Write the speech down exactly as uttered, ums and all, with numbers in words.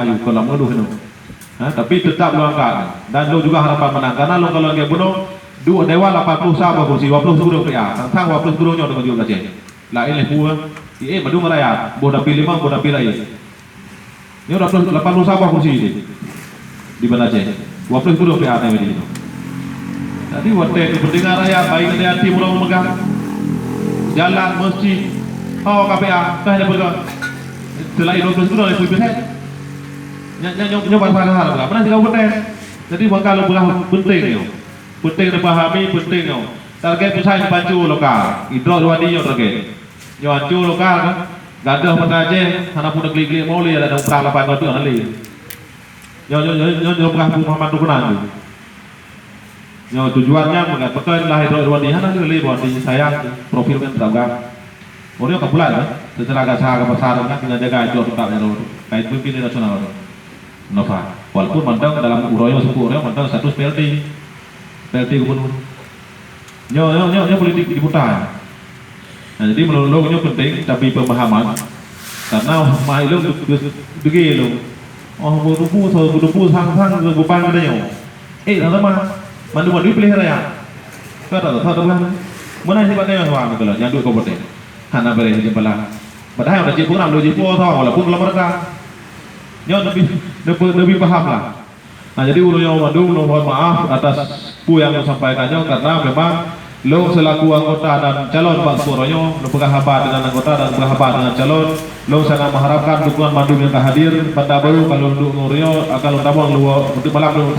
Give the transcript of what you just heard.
Ayu, kalau mengeluh tu. Ha, tapi tetap lôn angkat. Dan lôn juga harapan menang. Karena lôn kalau lagèe bunoe, dua dewan lapan puluh sa boh kursi, dua puluh sikureueng P A. Tang-tang dua puluh sikureueng nyoe deungon jeuet Aceh. Laén lé pue, eh, mandum rakyat. Boh dapil limong, boh dapil laén. Nyoe dua puluh, lapan puluh sa boh kursi di, di Banda Aceh. Dua puluh sikureueng P A teuh di. Jadi, watèe keupeuntengan rakyat, baik dari hati ureueng meugah, jalan, masjid, oh, K P A, kah ada peugah. Selain dua puluh sikureueng, lé pue persen. Nyoe, nyoe, nyoe, nyoe bahasa kasar, mana tiga persen. Jadi, maka lôn peugah penting nyoe. Penting dipahami, penting nyoe. Target pusat dipacu lokal. Idrop Irwandi nyoe target. Nyoe ancô lokal kan. Gadoh Banda Aceh, hana pun neuklik-klik moleh, ada uprang lapan ratus hana lé. Nyoe, nyoe, nyoe, nyoe, nyoe peugah Abu Muhammad Tukunan tu. Nyoe tujuan nyan bukan, bukan lah Idrop Irwandi, hana lé, Irwandi sayang profil kan teragam. Orang ka pulang kan, secara gasa ka pasar kan, tinggal jaga itu tetap nyoe, kait pemimpin nasional. Nova. Walaupun mantong dalam uroe nyoe, suku uroe nyoe mantong status P L T. P L T gubernur. Nyoe, nyoe, nyoe, nyoe politik diputar. Nah, jadi menurut lôn nyoe penting, tapi pemahaman. Karena mah ilong dege ilong. Oh, berupu, so berupu sang-sang beban geutanyoe. Eh, sama-sama. Mandu-mandu pilih raya. Kata tak tahu kan. Mana sih pakai yang sama kalau nyanduk kau bote. Hana boleh jempela. Padahal udah cek program dua jempol sama walaupun belum mereka. Nyoe lebih, lebih, lebih paham lah. Nah, jadi ureueng nyoe mandum lôn mohon maaf atas peue nyang lôn sampaikan nyoe, karena memang lôn selaku anggota dan calon bak suku uroe nyoe, lôn peugah haba dengan anggota dan peugah haba dengan calon, lôn sangat mengharapkan dukungan mandum nyang ka hadir, Banda Baru ka lôn duek ngon uroe nyoe akan lôn tamong luwa untuk malam lôn